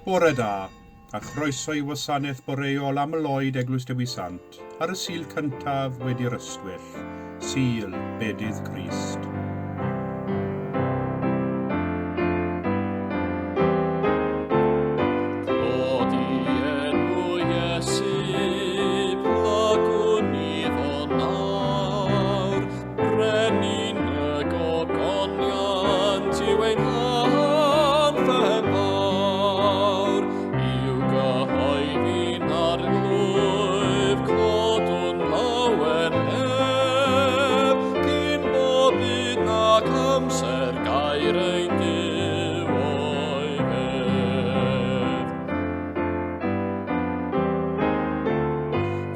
Bore da, a chroeso i wasanaeth boreol aml-oed Eglwys Dewi Sant ar y Sul cyntaf wedi'r ystwyll, Sul Bedydd Crist. Clod i enw Iesu, plygwn iddo nawr, Brenin y gogoniant yw ein hanthem fawr. I'w gyhoeddi'n arglwydd, codwn lawen ef, cyn bob byd nac amser gair ein Duw oedd ef.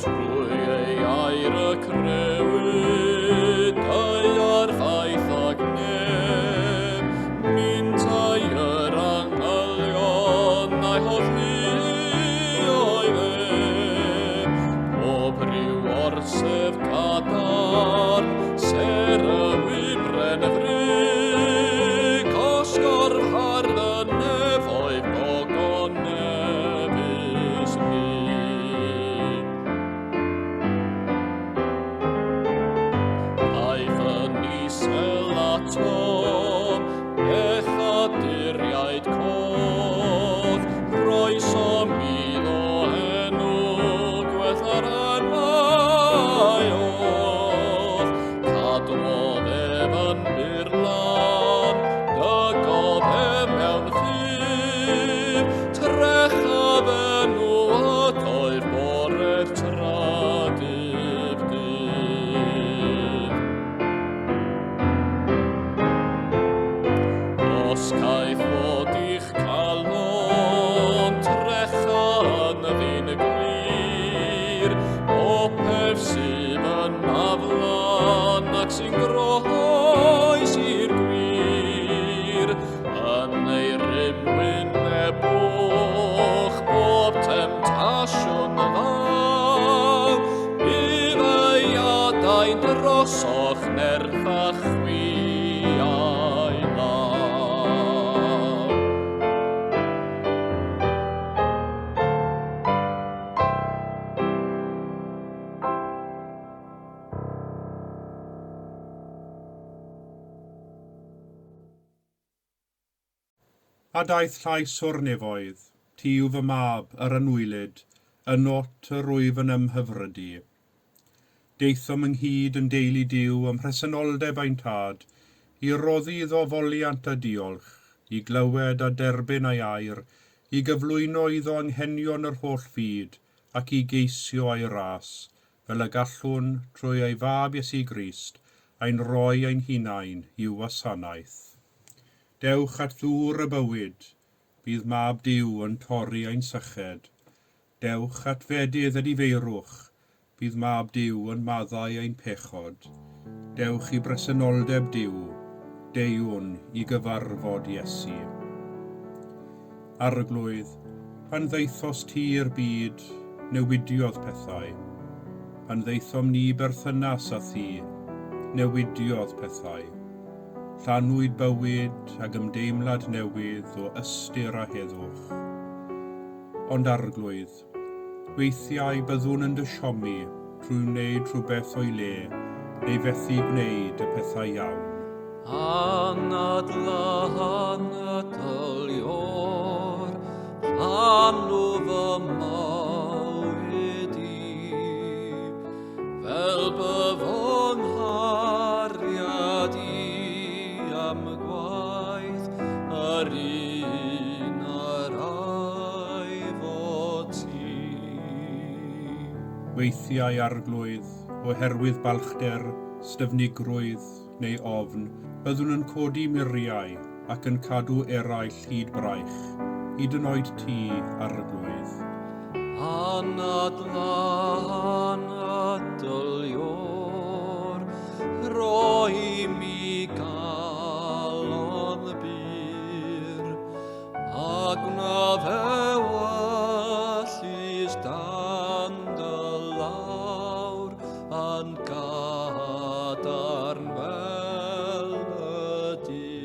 Trwy ei air y crëwyd daear faith ag neb, mintai yr angylion a'i holl luoedd ef. Pob rhyw orsedd cadarn, ser y wybren frig, osgordd hardd y nefoedd gogonefus ni. Aeth yn isel atom, bechaduriaid coch, roesom iddo enw gwell yr enwau oll. Cadwodd ef yn bur lan, dygodd ef mewn ffydd, trechaf enw ydoedd bore'r trydydd dydd. Os caiff fod i'ch calon, trecha yn ddyn glir, popeth sydd yn aflan ac sy'n groes i'r gwir, yn ei rym wynebwch bob temtasiwn ddaw, bydd ei adain drosoch nerth a chwi a'i law. A daeth llais o'r nefoedd, ti yw fy mab, yr anwylyd, ynot yr wyf yn ymhyfrydu. Daethom ynghyd yn deulu Duw ym mhresenoldeb ein Tad, i roddi iddo foliant a diolch, i glywed a derbyn ei air, i gyflwyno iddo anghenion yr holl fyd, ac i geisio ei ras, fel y gallwn, trwy ei fab Iesu Grist, ein rhoi ein hunain i'w wasanaeth. Dewch at ddŵr y bywyd, bydd mab Duw yn torri ein syched. Dewch at fedydd edifeirwch, bydd mab Duw yn maddau ein pechod. Dewch i bresenoldeb Duw, deuwn i gyfarfod Iesu. Arglwydd, pan ddaethost ti i'r byd, newidiodd pethau. Pan ddaethom ni berthynas â thi, newidiodd pethau. Llanwyd bywyd ag ymdeimlad newydd o ystyr a heddwch. Ond Arglwydd, weithiau byddwn yn dy siomi trwy wneud rhywbeth o'i le neu fethu gwneud y pethau iawn. Anadla anadlior, llanw fy mywyd i, fel byfo nghariad i am gwaith yr un yr aifo ti. Weithiau Arglwydd, oherwydd balchder, styfnigrwydd neu ofn, byddwn yn codi muriau ac yn cadw eraill hyd braich, hyd yn oed ti, Arglwydd. Anadla anadlior, roi mi galon bur, a gwna fewallus dan dy lawr yn gadarn fel y dur.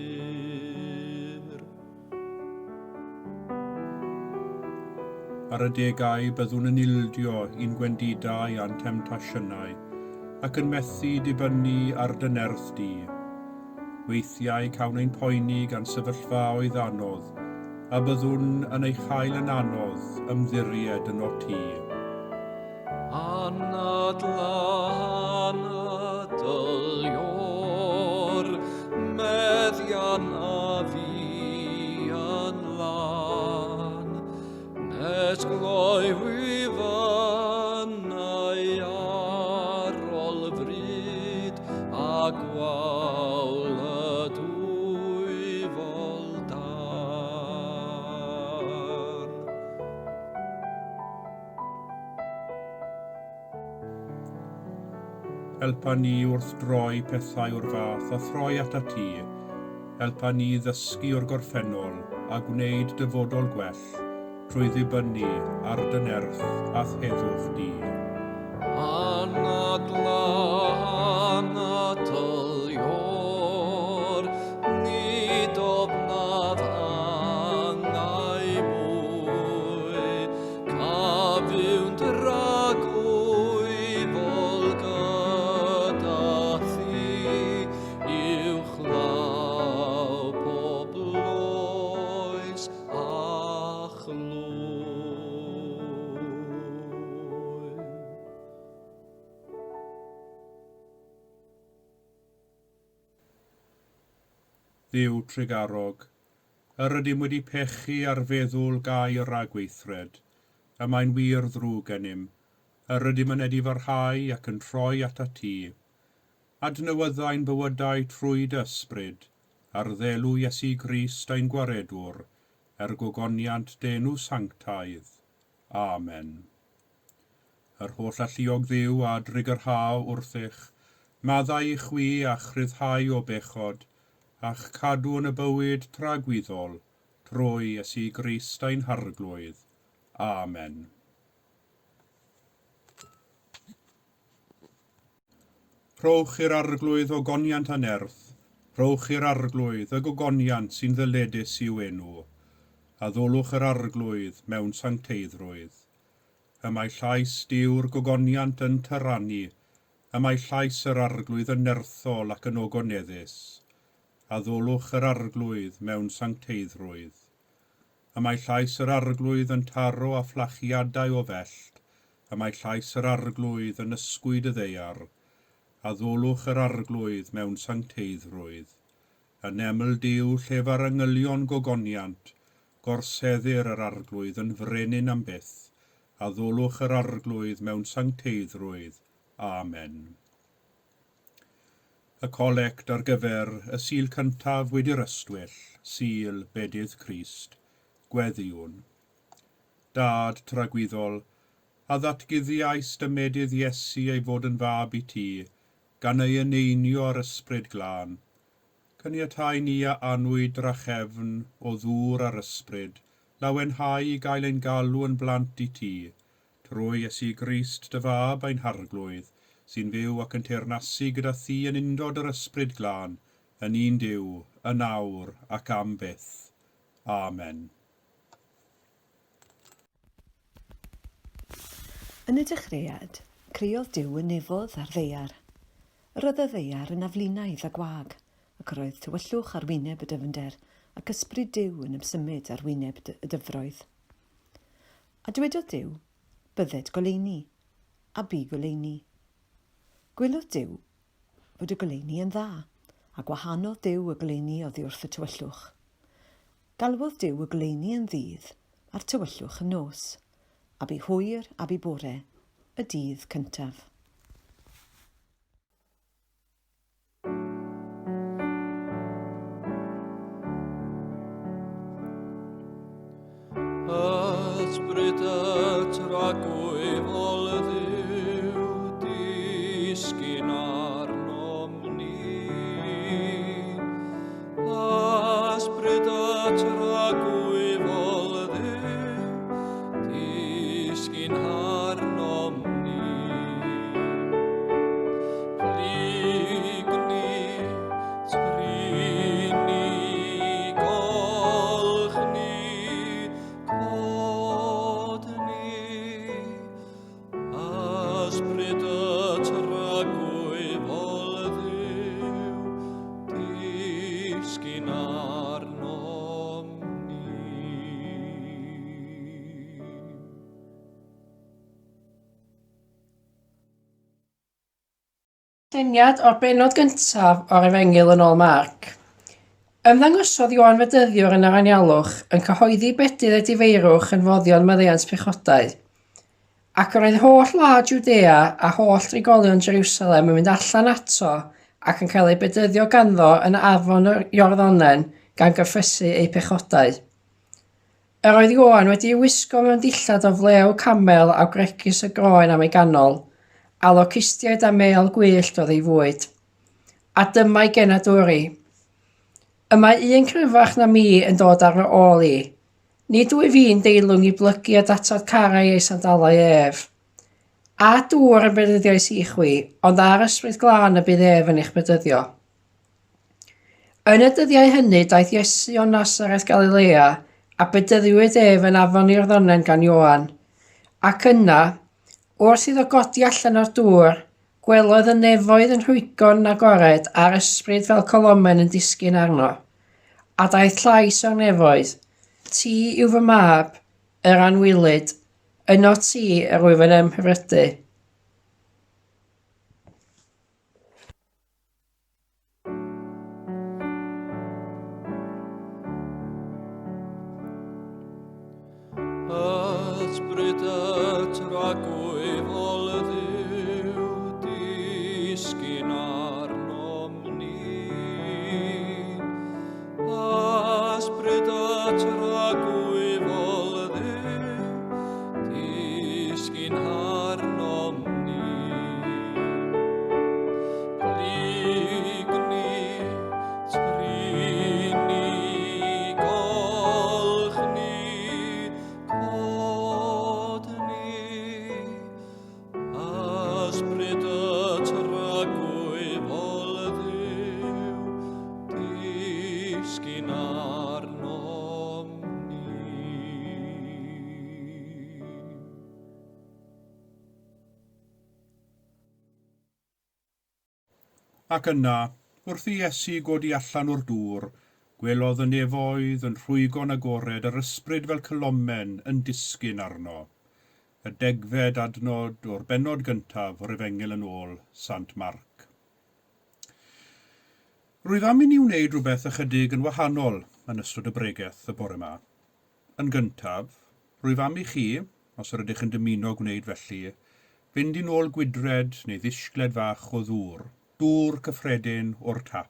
Ar adegau byddwn yn ildio i'n gwendidau a'n temtasiynau, ac yn methu dibynnu ar dy nerth di. Weithiau cawn ein poeni gan sefyllfaoedd anodd, a byddwn yn ei chael yn anodd ymddiried ynot ti. Anadla anadl Ior, meddian a fi yn lan, nes gloywi fynnau ar ôl fryd a gwawl y dwyfol dan. Helpa ni wrth droi pethau o'r fath a throi atat ti. Helpa ni ddysgu o'r gorffennol a gwneud dyfodol gwell trwy ddibynnu ar dy nerth a'th heddwch di. Anadla anadl Ior, nid ofnaf angau mwy, caf fyw'n dragwyddol gyda thi, uwchlaw pob loes a chlwy. Dduw trugarog, yr ydym wedi pechu ar feddwl, gair a gweithred, y mae'n wir ddrwg gennym, yr ydym yn edifarhau ac yn troi atat ti. Adnewydda ein bywydau trwy dy ysbryd, ar ddelw Iesu Grist ein Gwaredwr, er gogoniant d'enw sanctaidd. Amen. Yr holl alluog Dduw a drugarhao wrthych, maddau i chwi a chryfhau o bechod, a'ch cadw yn y bywyd tragwyddol, trwy Iesu Grist ein Harglwydd. Amen. Rhowch i'r Arglwydd ogoniant a nerth, rhowch i'r Arglwydd y gogoniant sy'n ddyledus i'w enw. Addolwch yr Arglwydd mewn sancteiddrwydd. Y mae llais Duw'r gogoniant yn tyranu, y mae llais yr Arglwydd yn nerthol ac yn ogoneddus. Addolwch yr Arglwydd mewn sancteiddrwydd. Y mae llais yr Arglwydd yn taro â fflachiadau o fellt, y mae llais yr Arglwydd yn ysgwyd y ddaear. Addolwch yr Arglwydd mewn sancteiddrwydd. Yn neml Duw llefar angylion gogoniant, gorseddir yr Arglwydd yn frenin am byth. Addolwch yr Arglwydd mewn sancteiddrwydd. Amen. Y colect ar gyfer y Sul cyntaf wedi'r Ystwyll, Sul Bedydd Crist. Gweddïwn. Dad tragwyddol, a ddatguddiaist ym medydd Iesu ei fod yn fab i ti, gan ei eneinio ar ysbryd glân. Caniatau ni a anwyd drachefn o ddŵr a'r ysbryd, lawenhau i gael ein galw yn blant i ti, trwy Iesu Grist dy fab ein Harglwydd, sy'n fyw ac yn teyrnasu gyda thi yn undod yr ysbryd glân, yn un Duw, yn awr ac am byth. Amen. Yn y dechreuad, creodd Duw y nefoedd a'r ddaear. Yr oedd y ddaear yn aflinaidd a gwag, ac yr oedd tywyllwch ar wyneb y dyfnder, ac ysbryd Duw yn ymsymud ar wyneb y dyfroedd. A dywedodd Duw, Bydded goleuni. A bu goleuni. Gwelodd Duw fod y goleuni yn dda, a gwahanodd Duw y goleuni oddi wrth y tywyllwch. Galwodd Duw y goleuni yn ddydd, a'r tywyllwch yn nos. A bu hwyr a bu bore, y dydd cyntaf. Ysbryd y tragwyddol Dduw, disgyn arnom ni. Ysbryd y tragwyddol Dduw, disgyn arnom ni. Plyg ni, trin ni, golch ni, cod ni. Darlleniad o'r bennod gyntaf o'r Efengyl yn ôl Marc. Ymddangosodd Ioan Fedyddiwr yn yr anialwch, yn cyhoeddi bedydd edifeirwch yn foddion maddeuant pechodau. Ac yr oedd holl wlad Jwdea a holl drigolion Jerusalem yn mynd allan ato ac yn cael eu bedyddio ganddo yn afon yr Iorddonen gan gyffesu eu pechodau. Yr oedd Ioan wedi'i wisgo mewn dillad o flew camel a gwregys y groen am ei ganol, a locustiaid a mêl gwyllt oedd ei fwyd. A dyma'i genadwri. Y mae un cryfach na mi yn dod ar fy ôl i. Nid wyf fi'n deilwng i blygu a datod carrau ei sandalau ef. A dŵr yn bedyddiais i chwi, ond ar Ysbryd Glân y bydd ef yn eich bedyddio. Yn y dyddiau hynny daeth Iesu o Nasareth Galilea, a bedyddiwyd ef yn afon Iorddonen gan Ioan. Ac yna, wrth iddo godi allan o'r dŵr, gwelodd y nefoedd yn rhwygo'n agored a'r ysbryd fel colomen yn disgyn arno. A daeth llais o'r nefoedd, Ti yw fy mab, yr anwylyd, yno ti yr wyf yn ymhyfrydu. Ysbryd y tragwyddol Dduw, disgyn arnom ni. Ysbryd y tragwyddol Dduw, disgyn arnom ni. Plyg ni, trin ni, golch ni, cod ni. Ysbryd y tragwyddol Dduw, disgyn arnom ni. Ac yna, wrth i Iesu godi allan o'r dŵr, gwelodd y nefoedd yn rhwygo'n agored a'r Ysbryd fel colomen yn disgyn arno. Y degfed adnod o'r bennod gyntaf o'r Efengyl yn ôl Sant Marc. Rwyf am i ni wneud rhywbeth ychydig yn wahanol yn ystod y bregeth y bore 'ma. Yn gyntaf, rwyf am i chi, os yr ydych yn dymuno gwneud felly, fynd i nôl gwydred neu ddishgled fach o ddŵr, dŵr cyffredin o'r tap.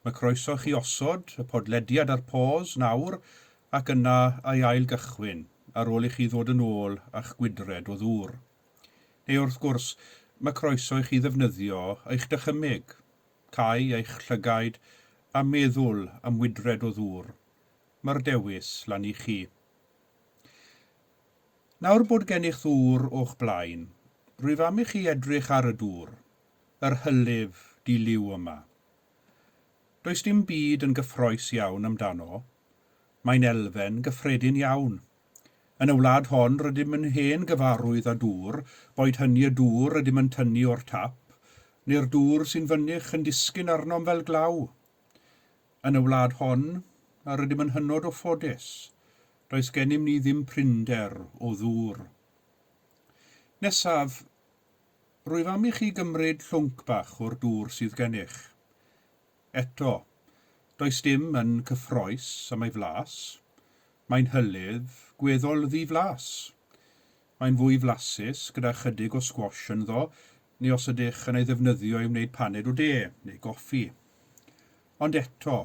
Mae croeso i chi osod y podlediad ar pause nawr ac yna ei ail-gychwyn ar ôl i chi ddod yn ôl â'ch gwydred o ddŵr. Neu wrth gwrs, mae croeso i chi ddefnyddio eich dychymyg, cau eich llygaid a meddwl am wydred o ddŵr. Mae'r dewis lan i chi. Nawr bod gennych ddŵr o'ch blaen, rwyf am i chi edrych ar y dŵr, yr hylif di-liw yma. Does dim byd yn gyffrous iawn amdano. Mae'n elfen gyffredin iawn. Yn y wlad hon rydym yn hen gyfarwydd â dŵr, boed hynny y dŵr rydym yn tynnu o'r tap, neu'r dŵr sy'n fynych yn disgyn arnom fel glaw. Yn y wlad hon, a rydym yn hynod o ffodus, does gennym ni ddim prinder o ddŵr. Nesaf, rwyf am i chi gymryd llwnc bach o'r dŵr sydd gennych. Eto, does dim yn cyffrous am ei flas. Mae'n hylif gweddol ddi-flas. Mae'n fwy flasus gyda chydig o sgwash ynddo, neu os ydych yn ei ddefnyddio i wneud paned o de neu goffi. Ond eto,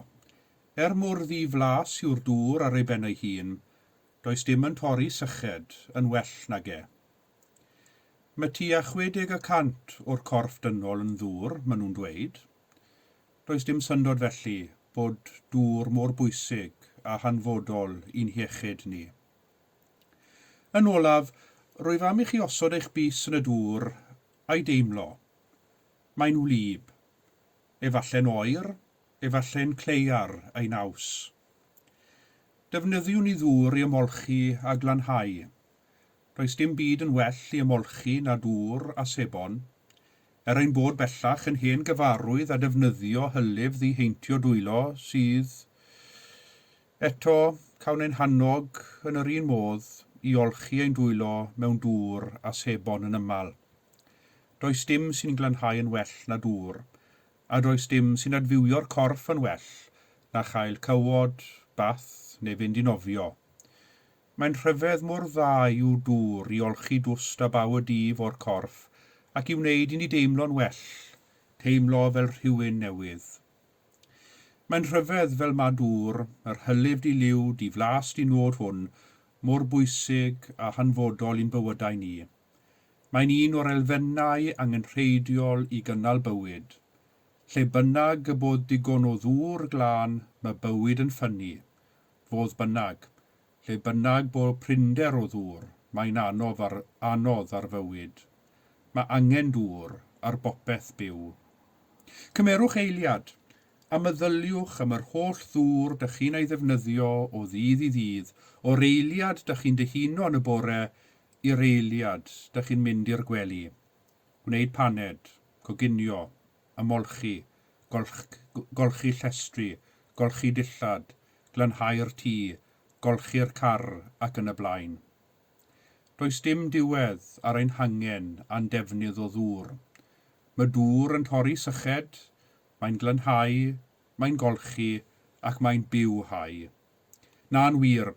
er mor ddi-flas yw'r dŵr ar ei ben ei hun, does dim yn torri syched yn well nag e. Mae tua 60 y cant o'r corff dynol yn ddŵr, maen nhw'n dweud. Does dim syndod felly bod dŵr mor bwysig a hanfodol i'n hiechyd ni. Yn olaf, rwyf am i chi osod eich bys yn y dŵr a'i deimlo. Mae'n wlyb. Efallai'n oer, efallai'n cleiar ei naws. Defnyddiwn ni ddŵr i ymolchi a glanhau. Does dim byd yn well i ymolchi na dŵr a sebon. Er ein bod bellach yn hen gyfarwydd â defnyddio hylif ddiheintio dwylo sydd Eto, cawn ein hannog yn yr un modd i olchi ein dwylo mewn dŵr a sebon yn aml. Does dim sy'n glanhau yn well na dŵr, a does dim sy'n adfywio'r corff yn well na chael cawod, bath neu fynd i nofio. Mae'n rhyfedd mor dda yw dŵr i olchi dwst a baw y dydd o'r corff ac i wneud i ni deimlo'n well, teimlo fel rhywun newydd. Mae'n rhyfedd fel mae dŵr, yr hylif di-liw, di-flas, di-nod hwn, mor bwysig a hanfodol i'n bywydau ni. Mae'n un o'r elfennau angenrheidiol i gynnal bywyd. Lle bynnag y bod digon o ddŵr glân, mae bywyd yn ffynnu. Fodd bynnag, lle bynnag bo prinder o ddŵr, mae'n anodd ar, anodd ar fywyd. Mae angen dŵr ar bopeth byw. Cymerwch eiliad a meddyliwch am yr holl ddŵr dych chi'n ei ddefnyddio o ddydd i ddydd, o'r eiliad dych chi'n dihuno yn y bore i'r eiliad dych chi'n mynd i'r gwely. Gwneud paned, coginio, ymolchi, golch, golchi llestri, golchi dillad, glanhau'r tŷ, golchi'r car ac yn y blaen. Does dim diwedd ar ein hangen a'n defnydd o ddŵr. Mae dŵr yn torri syched, mae'n glanhau, mae'n golchi ac mae'n bywhau. Na'n wir,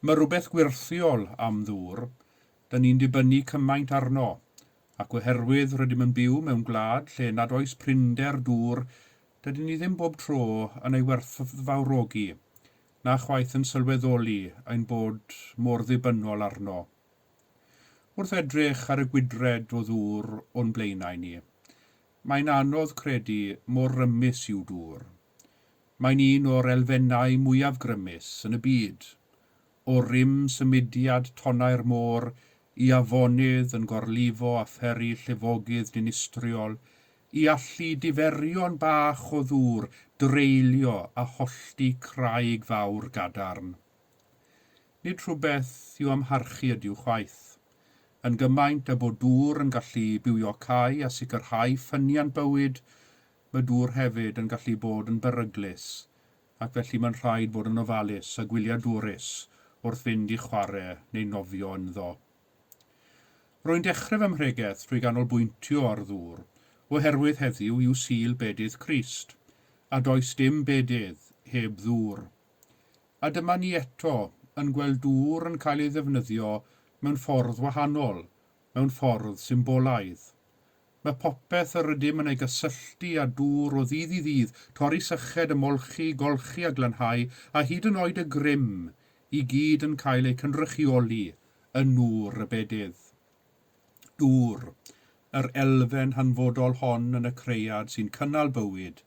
mae rhywbeth gwyrthiol am ddŵr. Dyn ni'n dibynnu cymaint arno, ac oherwydd rydym yn byw mewn gwlad lle nad oes prinder dŵr, dydyn ni ddim bob tro yn ei werthfawrogi, na chwaith yn sylweddoli ein bod mor ddibynnol arno. Wrth edrych ar y gwydred o ddŵr o'n blaenau ni, mae'n anodd credu mor rymus yw dŵr. Mae'n un o'r elfennau mwyaf grymus yn y byd, o rym symudiad tonnau'r môr i afonydd yn gorlifo a pheri llifogydd dinistriol, i allu diferion bach o ddŵr dreulio a hollti craig fawr gadarn. Nid rhywbeth i'w amharchu ydyw chwaith. Yn gymaint â bod dŵr yn gallu bywiocáu a sicrhau ffyniant bywyd, mae dŵr hefyd yn gallu bod yn beryglus, ac felly mae'n rhaid bod yn ofalus a gwyliadwrus wrth fynd i chwarae neu nofio ynddo. Rwy'n dechrau fy mhregeth trwy ganolbwyntio ar ddŵr, oherwydd heddiw yw Sul Bedydd Crist, a does dim bedydd heb ddŵr. A dyma ni eto yn gweld dŵr yn cael ei ddefnyddio mewn ffordd wahanol, mewn ffordd symbolaidd. Mae popeth yr ydym yn ei gysylltu â dŵr o ddydd i ddydd, torri syched, ymolchi, golchi a glanhau, a hyd yn oed y grym, i gyd yn cael eu cynrychioli yn nŵr y bedydd. Dŵr, yr elfen hanfodol hon yn y creuad sy'n cynnal bywyd,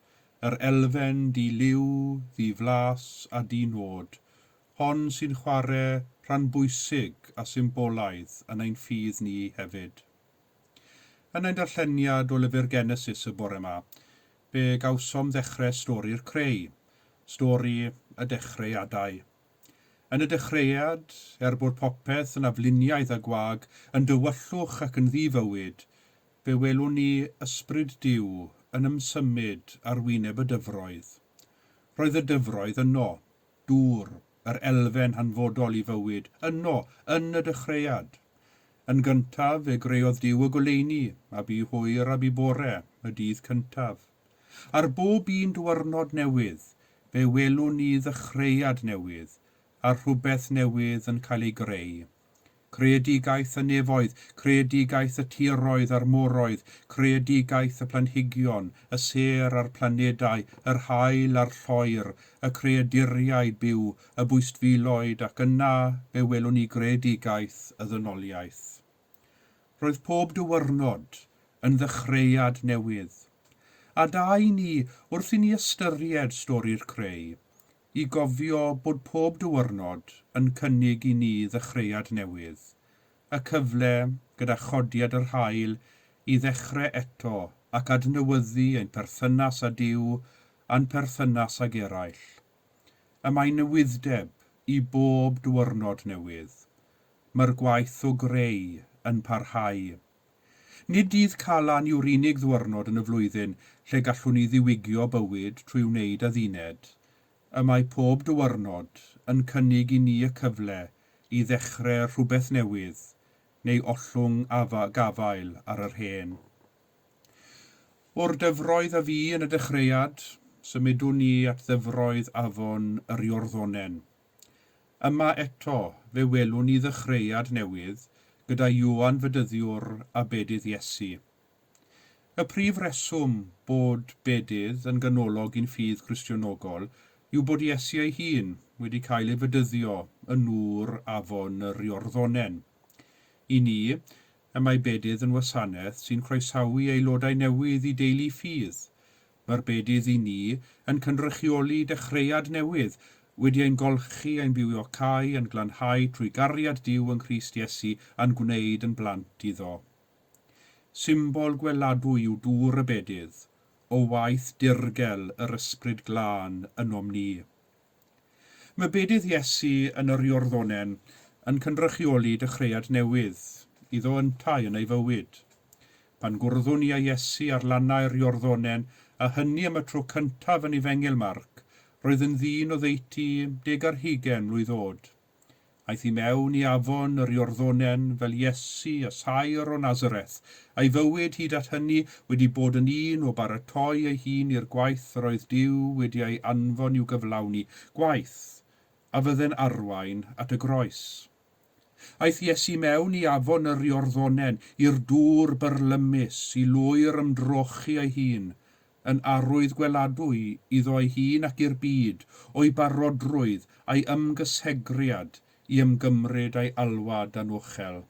yr elfen di-liw, ddi-flas a di-nod, hon sy'n chwarae rhan bwysig a symbolaidd yn ein ffydd ni hefyd. Yn ein darlleniad o lyfr Genesis y bore 'ma, fe gawsom ddechrau stori'r creu, stori y dechreuadau. Yn y dechreuad, er bod popeth yn afluniaidd a gwag, yn dywyllwch ac yn ddi-fywyd, fe welwn ni Ysbryd Duw yn ymsymud ar wyneb y dyfroedd. Roedd y dyfroedd yno, dŵr, yr elfen hanfodol i fywyd, yno, yn y dechreuad. Yn gyntaf, fe greodd Duw y goleuni, a bu hwyr a bu bore, y dydd cyntaf. Ar bob un dwyrnod newydd, fe welwn ni ddechreuad newydd, a rhywbeth newydd yn cael ei greu. Creadigaeth y nefoedd, creadigaeth y tiroedd a'r moroedd, creadigaeth y planhigion, y sêr a'r planedau, yr haul a'r lloer, y creaduriaid byw, y bwystfiloed, ac yna fe welwn ni greadigaeth y ddynoliaeth. Roedd pob diwrnod yn ddechreuad newydd. A da i ni, wrth i ni ystyried stori'r creu, i gofio bod pob diwrnod yn cynnig i ni ddechreuad newydd, y cyfle, gyda chodiad yr haul, i ddechrau eto ac adnewyddu ein perthynas â Duw a'n perthynas ag eraill. Y mae newydd-deb i bob diwrnod newydd. Mae'r gwaith o greu yn parhau. Nid dydd Calan yw'r unig ddwyrnod yn y flwyddyn lle gallwn ni ddiwygio bywyd trwy wneud adduned. Y mae pob dwyrnod yn cynnig i ni y cyfle i ddechrau rhywbeth newydd neu ollwng gafael ar yr hen. O'r dyfroedd a fu yn y dechreuad, symudwn ni at ddyfroedd afon yr Iorddonen. Yma eto, fe welwn ni ddechreuad newydd gyda Ioan Fedyddiwr a bedydd Iesu. Y prif reswm bod bedydd yn ganolog i'n ffydd Gristionogol yw bod Iesu ei hun wedi cael ei fedyddio yn nŵr afon yr Iorddonen. I ni, Y mae bedydd yn wasanaeth sy'n croesawu aelodau newydd i deulu ffydd. Mae'r bedydd i ni yn cynrychioli dechreuad newydd, wedi ein golchi, ein bywiocáu, ein glanhau trwy gariad Duw yng Nghrist Iesu a'n gwneud yn blant iddo. Symbol gweladwy yw dŵr y bedydd, o waith dirgel yr Ysbryd Glân ynom ni. Mae bedydd Iesu yn yr Iorddonen yn cynrychioli dechreuad newydd iddo yntau yn ei fywyd. Pan gwrddwn ni â Iesu ar lannau'r Iorddonen, a hynny am y tro cyntaf yn Efengyl Marc, roedd yn ddyn oddeutu deg ar hugain mlwydd oed. Aeth i mewn i afon yr Iorddonen fel Iesu y saer o Nazareth, a'i fywyd hyd at hynny wedi bod yn un o baratoi ei hun i'r gwaith yr oedd Duw wedi ei anfon i'w gyflawni, gwaith a fydde'n arwain at y groes. Aeth Iesu mewn i afon yr Iorddonen, i'r dŵr byrlymus, i lwyr ymdrochi ei hun, yn arwydd gweladwy iddo ei hun ac i'r byd, o'i barodrwydd a'i ymgysegriad i ymgymryd â'i alwad anochel.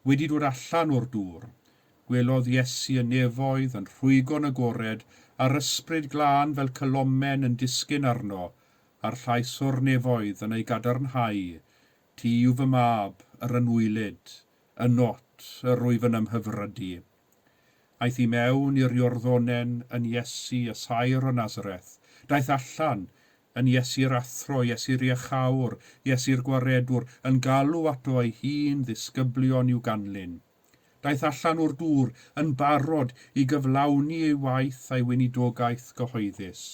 Wedi dod allan o'r dŵr, gwelodd Iesu y nefoedd yn rhwygo'n agored a'r Ysbryd Glân fel cylomen yn disgyn arno, a'r llais o'r nefoedd yn ei gadarnhau, Ti yw fy mab, yr anwylyd, ynot yr wyf yn ymhyfrydu. Aeth i mewn i'r Iorddonen yn Iesu y saer o Nazareth. Daeth allan yn Iesu'r Athro, Iesu'r Iachawr, Iesu'r Gwaredwr, yn galw ato ei hun ddisgyblion i'w ganlyn. Daeth allan o'r dŵr yn barod i gyflawni ei waith a'i weinidogaeth gyhoeddus.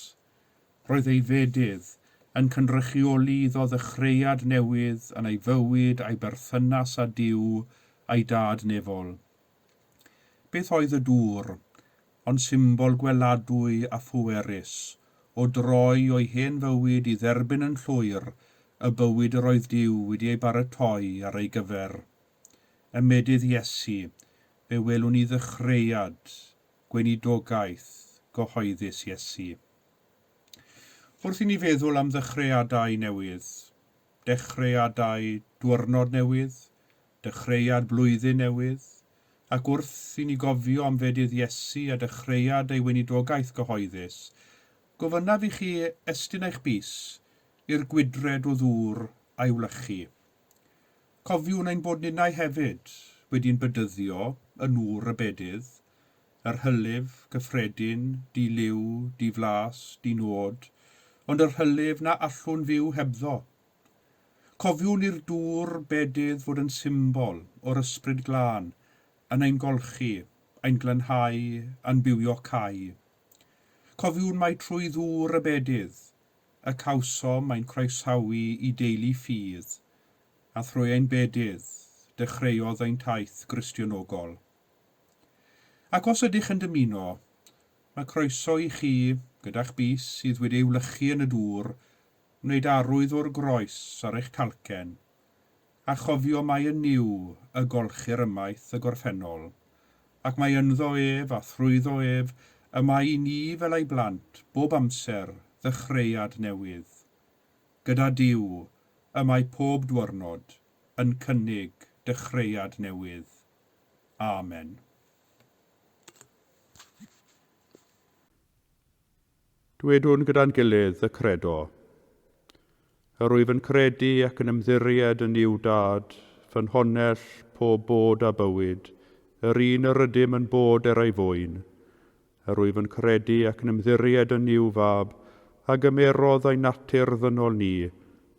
Roedd ei fedydd yn cynrychioli iddo ddechreuad newydd yn ei fywyd a'i berthynas â Duw a'i Dad nefol. Beth oedd y dŵr, ond symbol gweladwy a phwerus o droi o'i hen fywyd i dderbyn yn llwyr y bywyd yr oedd Duw wedi ei baratoi ar ei gyfer? Ym medydd Iesu, fe welwn ni ddechreuad gweinidogaeth gyhoeddus Iesu. Wrth i ni feddwl am ddechreuadau newydd, dechreuadau dwyrnod newydd, dechreuad blwyddyn newydd, ac wrth i ni gofio am fedydd Iesu a dechreuad ei weinidogaeth gyhoeddus, gofynnaf i chi estyn eich bys i'r gwydred o ddŵr a'i wlychu. Cofiwn ein bod ninnau hefyd wedi'n bedyddio yn nŵr y bedydd, yr hylif gyffredin, di-liw, di-flas, di-nod, ond yr hylif na allwn fyw hebddo. Cofiwn i'r dŵr bedydd fod yn symbol o'r Ysbryd Glân yn ein golchi, ein glanhau a'n bywiocáu. Cofiwn mai trwy ddŵr y bedydd y cawsom ein croesawu i deulu ffydd, a thrwy ein bedydd dechreuodd ein taith Gristionogol. Ac os ydych yn dymuno, mae croeso i chi, gyda'ch bys sydd wedi ei wlychu yn y dŵr, wneud arwydd o'r groes ar eich talcen, a chofio mai yn Nuw y golchir ymaith y gorffennol, ac mai ynddo ef a thrwyddo ef y mae i ni fel ei blant bob amser ddechreuad newydd. Gyda Duw y mae pob dwyrnod yn cynnig dechreuad newydd. Amen. Dwedwn gyda'n gilydd y Credo. Yr wyf yn credu ac yn ymddiried yn Nuw Dad, ffynhonnell pob bod a bywyd, yr un yr ydym yn bod er ei fwyn. Yr wyf yn credu ac yn ymddiried yn Nuw Fab, a gymerodd ei natur ddynol ni,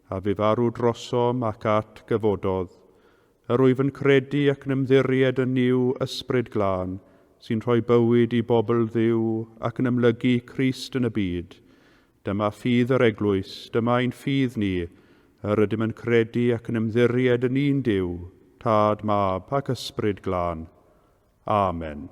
a fu farw drosom ac at gyfododd. Yr wyf yn credu ac yn ymddiried yn Nuw Ysbryd Glân, sy'n rhoi bywyd i bobl Dduw ac yn amlygu Crist yn y byd. Dyma ffydd yr Eglwys, dyma ein ffydd ni, yr ydym yn credu ac yn ymddiried yn un Duw, Tad, Mab ac Ysbryd Glân. Amen.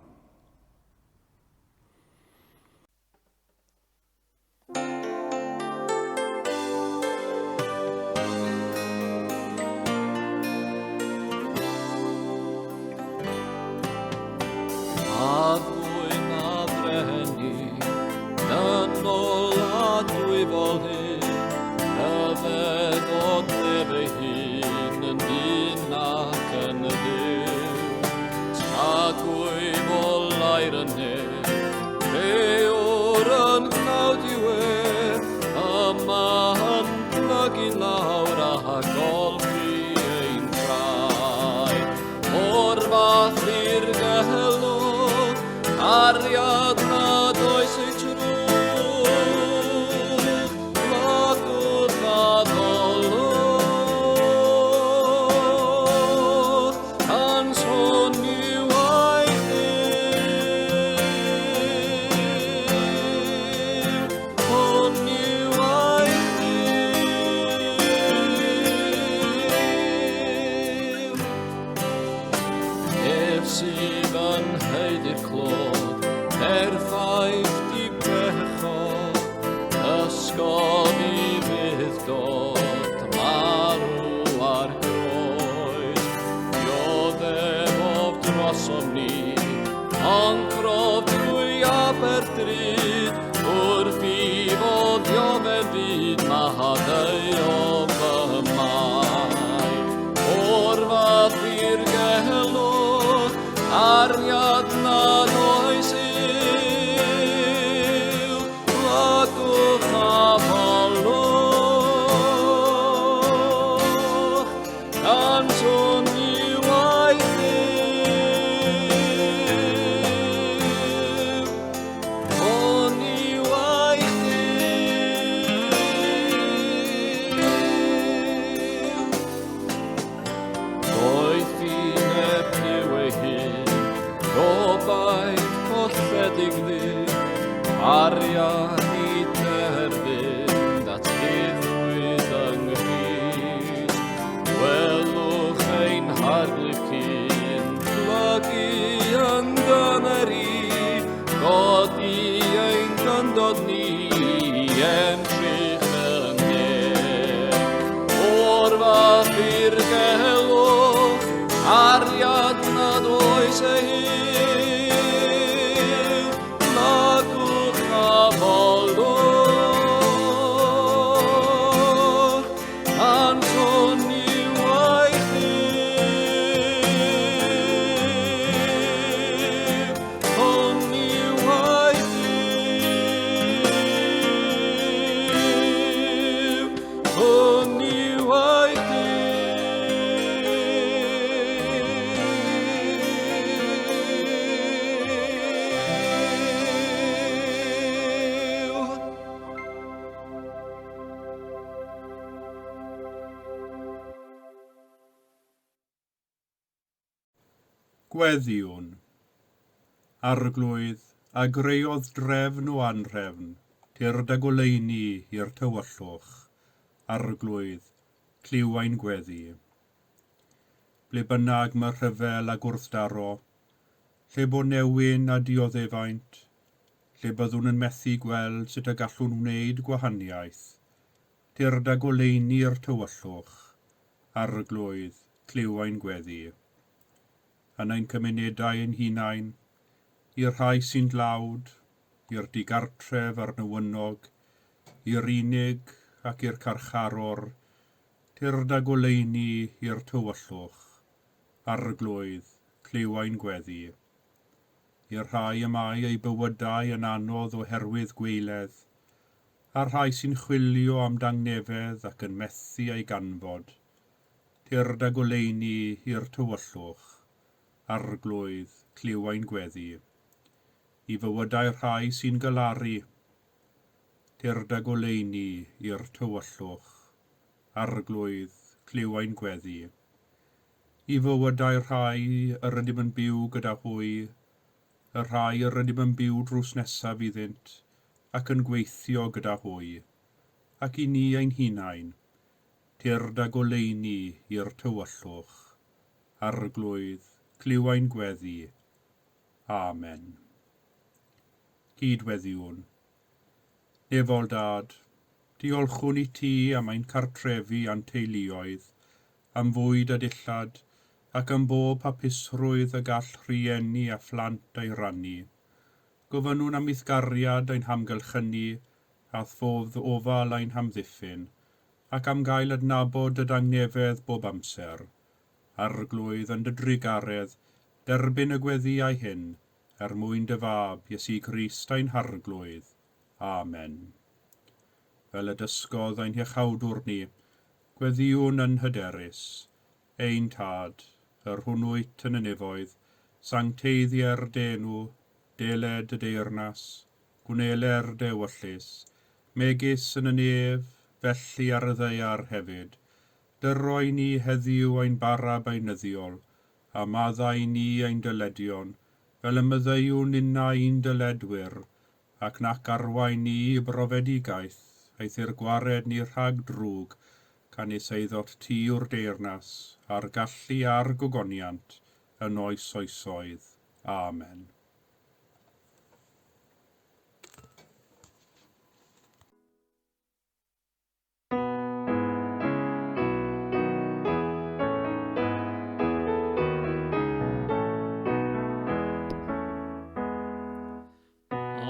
Cariad nad oes ei trwch, Magwch a ddolwch, Gan sôn yw eich Dduw, Hwn yw eich Duw. Ef sydd yn haeddu'r clod, perffaith di bechod, ysgodd i fudd-dod, marw ar groes. Dioddefodd drosom ni, concrodd drwy aberth drud, wrth i fo ddioddef fyd, maddeuodd fy mai. O'r fath ddirgelwch, cariad nad oes yw, gwagwch a folwch, gan sôn yw a'i Dduw. Hwn yw eich Duw. Doethineb Duw ei hun, gobaith colledig ddu, arian i derfyn at uddwyd yng Nghrist. Gwelwch ein Harglwydd cyn plygu yn dyner i, godi ein gyndod ni, entrych y nef. O'r fath ddirgelwch, cariad nad oes ei hil, magwch a folwch, gan sôn yw eich Duw, hwn yw eich Duw, hwn yw eich Duw. Gweddïwn. Arglwydd, a greodd drefn o anhrefn, tyrd â goleuni i'r tywyllwch. Arglwydd, clyw ein gweddi. Ble bynnag mae rhyfel a gwrthdaro, lle bo newyn a dioddefaint, lle byddwn yn methu gweld sut y gallwn wneud gwahaniaeth, tyrd â goleuni i'r tywyllwch. Arglwydd, clyw ein gweddi. Yn ein cymunedau ein hunain, i'r rhai sy'n dlawd, i'r digartref a'r newynog, i'r unig ac i'r carcharor, tyrd â goleuni i'r tywyllwch. Arglwydd, clyw ein gweddi. I'r rhai y mae eu bywydau yn anodd oherwydd gweiledd, a'r rhai sy'n chwilio am dangnefedd ac yn methu ei ganfod, tyrd â goleuni i'r tywyllwch. Arglwydd, clyw ein gweddi. I fywydau'r rhai sy'n galaru, tyrd â goleuni i'r tywyllwch. Arglwydd, clyw ein gweddi. I fywydau'r rhai yr ydym yn byw gyda hwy, y rhai yr ydym yn byw drws nesaf iddynt ac yn gweithio gyda hwy, ac i ni ein hunain, tyrd â goleuni i'r tywyllwch. Arglwydd, clyw ein gweddi. Amen. Cyd-weddïwn. Nefol Dad, diolchwn i ti am ein cartrefi a'n teuluoedd, am fwyd a dillad, ac am bob hapusrwydd y gall rhieni a phlant ei rannu. Gofynnwn am i'th gariad ein hamgylchynu, a'th fodd ofal ein hamddiffyn, ac am gael adnabod dy dangnefedd bob amser. Arglwydd, yn dy drugaredd, derbyn y gweddïau hyn, er mwyn dy fab, Iesu Grist ein Harglwydd. Amen. Fel y dysgodd ein Hiachawdwr ni, gweddïwn yn hyderus, Ein Tad, yr hwn wyt yn y nefoedd, sancteiddier dy enw, Deled dy deyrnas, gwneler dy ewyllys, megis yn y nef, felly ar y ddaear hefyd. Dyroi ni heddiw ein bara beunyddiol, a maddau ni ein dyledion, fel y maddeuwn ninnau i'n dyledwyr, ac nac arwain ni i brofedigaeth, eithr gwared ni rhag drwg, canys eiddot ti yw'r deyrnas, a'r gallu a'r gogoniant, yn oes oesoedd. Amen.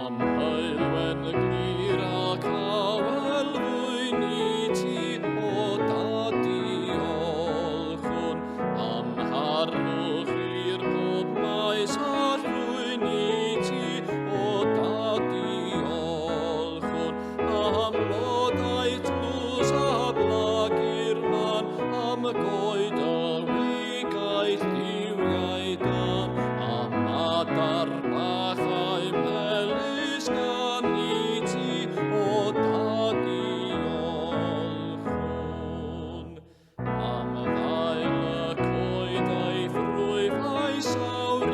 Am heulwen y glir ac awel fwyn i ti, o dad diolchwn. Am harddwch i'r pob maes a llwyn i ti, o dad diolchwn. Am blodau tlws a blagur man, am goed y wigau lliwiau dan, am adar bach a'i melys gan i ti, o dad diolchwn. Am ddail y coed a'i ffrwyth a'i sawr i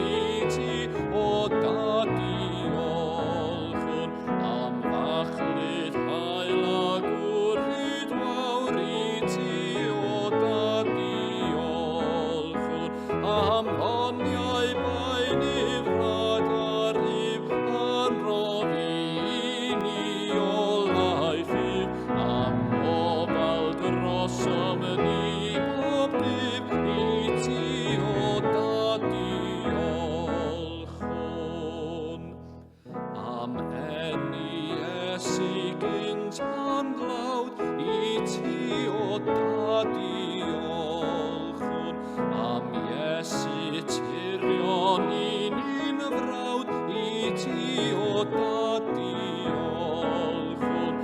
ti, o dad diolchwn. Am fachlud haul a gwrhyd wawr i ti, o dad diolchwn. Am foniau baen ifrad a rif, a'n rofi i ni olau ffydd. Am ofal drosom ni bob dydd, i ti, o dad diolchwn. Am eni Iesu gynt a'n dlawd, i ti, o dad diolchwn. Am Iesu tirion i ni'n frawd, i ti, o dad diolchwn.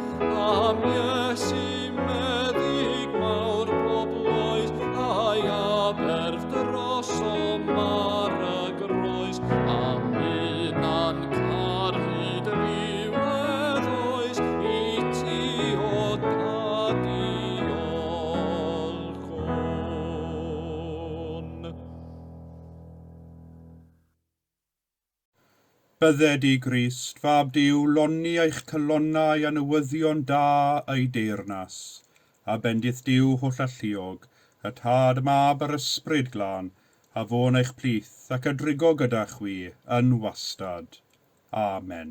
Am Iesu meddyg mawr pob oes, a'i aberth drosom ar y groes. Am hunan car hyd ddiwedd oes, i ti, o dad diolchwn. Bydded i Grist, fab Duw, lonni eich calonnau a newyddion da ei deyrnas, a bendith Duw hollalluog, y Tad, Mab a'r Ysbryd Glân, a fo'n eich plith ac a drigo gyda chwi yn wastad. Amen.